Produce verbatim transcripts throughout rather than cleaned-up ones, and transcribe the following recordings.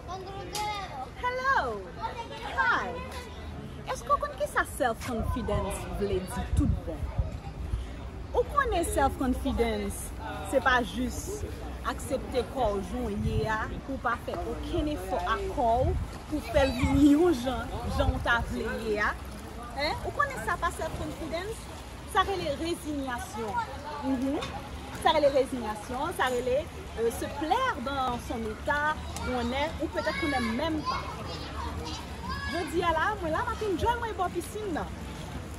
Hello! Hi! Èske w konn kisa self confidence vle di tout bon? Ou konnen self confidence se pa jis aksepte kò w jan w ye a, pou w pa fè okenn efò ak kò w pou fè l vini yon jan, jan w ta vle ye a. Hein? Ou konnen sa pa self confidence? Sa rele rezinyasyon. Mhm. Sa rele rezinyasyon, sa rele euh, se plaire dans son état, bonè, ou petèt ou menm menm pa. Jodi a la, mwen la, m ap enjoy mwen bò pisin nan.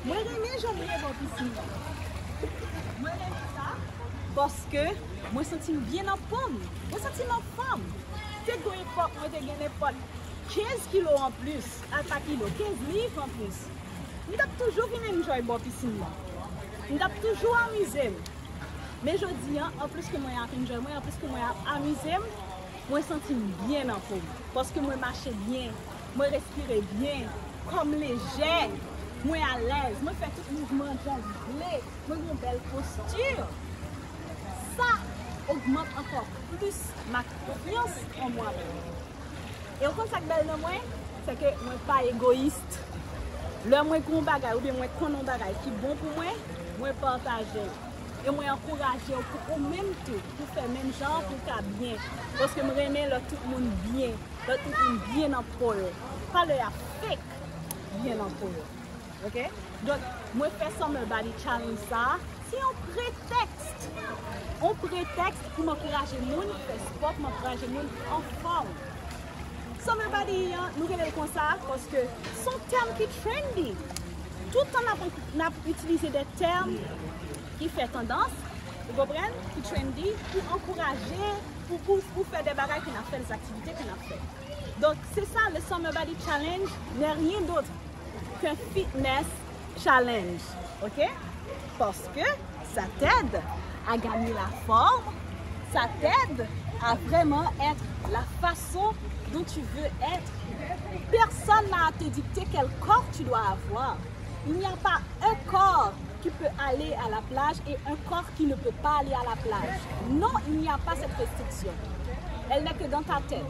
Mwen renmen jan mwen bò pisin nan. Mwen renmen sa, paske mwen santi m byen nan po m. Mwen santi m anfòm. Te gen yon epòk, mwen te gen nenpòt kenz kilo anplis, al pa kilo, kenz liv anplis. M t ap toujou vin enjoy bò pisin nan. M t ap toujou amize m. Men jodi a, anplis ke mwen ap enjoy mwen, anplis ke mwen ap amize m, mwen santi m byen nan po m. Paske mwen mache byen, mwen respire byen, kò m lejè, mwen alèz, mwen fè tout mouvman jan m vle, mwen gen yon bèl posti. Sa ogmante ankò plis ma konfyans an mwen menm. E w konn sa k bèl nan mwen? Se ke mwen pa egoyis. Lè mwen gen yon bagay oubyen mwen konn yon bagay ki bon pou mwen, mwen pataje l. E mwen ankouraje w pou ou menm tou, pou fè menm jan an, pou w ka byen. Paske m renmen lè tout moun byen, lè tout moun byen nan po yo. Pa lè y ap fake byen nan po yo. Ok? Donk, mwen fè Summer Body Challenge sa a, se yon pretèks. Yon pretèks pou m ankouraje moun fè spò, pou m ankouraje moun anfòm. Summer Body an, nou rele l konsa, paske se yon tèm ki trendy. Tout tan n ap, n ap itilize de tèm ki fè tandans, ou konprann, ki trendy, pou ankouraje, pou, pou, pou fè de bagay ke n ap fè, de aktivite ke n ap fè. Donk, se sa, le Summer Body Challenge n'est rien d'autre qu'un fitness challenge, ok? Parce que ça t'aide à gagner la forme, ça t'aide à vraiment être la façon dont tu veux être. Personne n'a à te dicter quel corps tu dois avoir. Il n'y a pas un corps qui peut aller à la plage et un corps qui ne peut pas aller à la plage. Non, il n'y a pas cette restriction. Elle n'est que dans ta tête.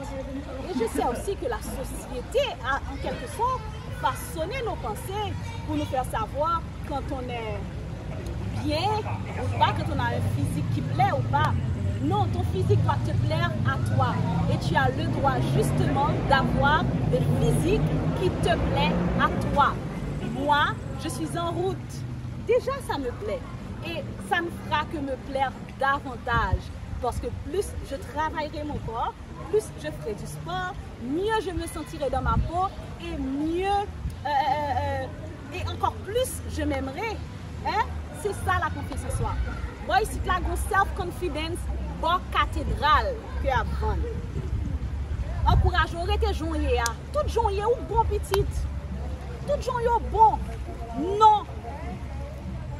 Et je sais aussi que la société a, en quelque sorte, façonné nos pensées pour nous faire savoir quand on est bien ou pas, quand on a un physique qui plaît ou pas. Non, ton physique doit te plaire à toi. Et tu as le droit justement d'avoir le physique qui te plaît à toi. Moi, je suis en route. Déjà, ça me plaît. Et ça ne fera que me plaire davantage. Parce que plus je travaillerai mon corps, plus je ferai du sport, mieux je me sentirai dans ma peau et mieux, euh, euh, euh, et encore plus je m'aimerai. Hein? C'est ça la confiance en soi. Bon, ici, là, gon self confidence, bon cathédrale que ap vann. Ankouraje w rete jan w ye a. Tout jan w ye ou bon pitit. Tout jan w ye ou bon. Non.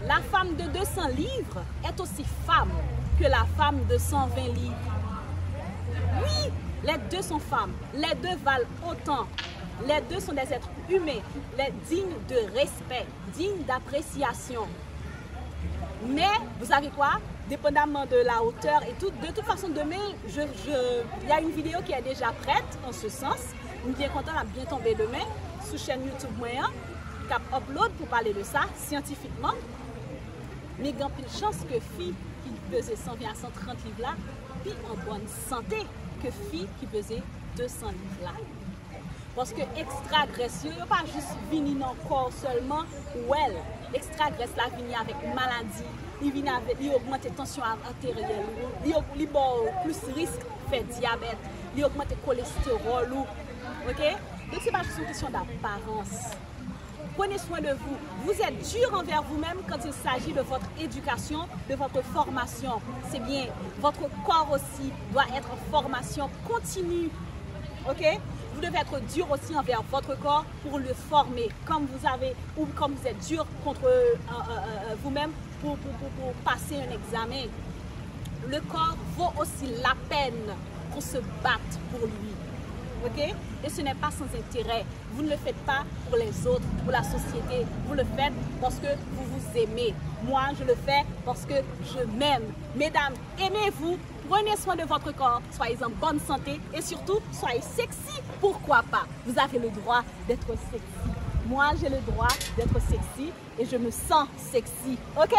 La femme de deux cents livres est aussi femme que la femme de cent vingt livres. Oui, les deux sont femmes. Les deux valent autant. Les deux sont des êtres humains, les dignes de respect, dignes d'appréciation. Mais, vous savez quoi? Dépendamment de la hauteur et tout, de toute façon, demain, je, je, il y a une vidéo qui est déjà prête en ce sens. M byen kontan, l ap byen tonbe demen sou chèn YouTube mwen an, k ap upload pou pale de sa syantifikman. Men gen anpil chans ke fi ki peze san ven a san trant liv la pi an bòn sante ke fi ki peze de san liv la. Paske ekstra grès yo, yo pa jis vini nan kò w sèlman, ou wè l. Ekstra grès la vini avèk maladi, li vini avèk, li ogmante tansyon a-, ateryèl ou, li og-, li ba w plis risk fè dyabèt, li ogmante kolestewòl ou. Ok? Donk, se pa jis yon kesyon d'aparans. Prenez soin de vous. Vous êtes dur envers vous-même quand il s'agit de votre éducation, de votre formation. C'est bien, votre corps aussi doit être en formation continue. Ok? Vous devez être dur aussi envers votre corps pour le former, comme vous avez, ou comme vous êtes dur contre, euh, euh, euh, vous-même pour, pour, pour, pour passer un examen. Le corps vaut aussi la peine qu'on se batte pour lui. Ok? Et ce n'est pas sans intérêt. Vous ne le faites pas pour les autres, pour la société. Vous le faites parce que vous vous aimez. Moi, je le fais parce que je m'aime. Mesdames, aimez-vous Prenez soin de votre corps, soyez en bonne santé et surtout, soyez sexy. Pourquoi pas? Vous avez le droit d'être sexy. Moi, j'ai le droit d'être sexy et je me sens sexy. OK?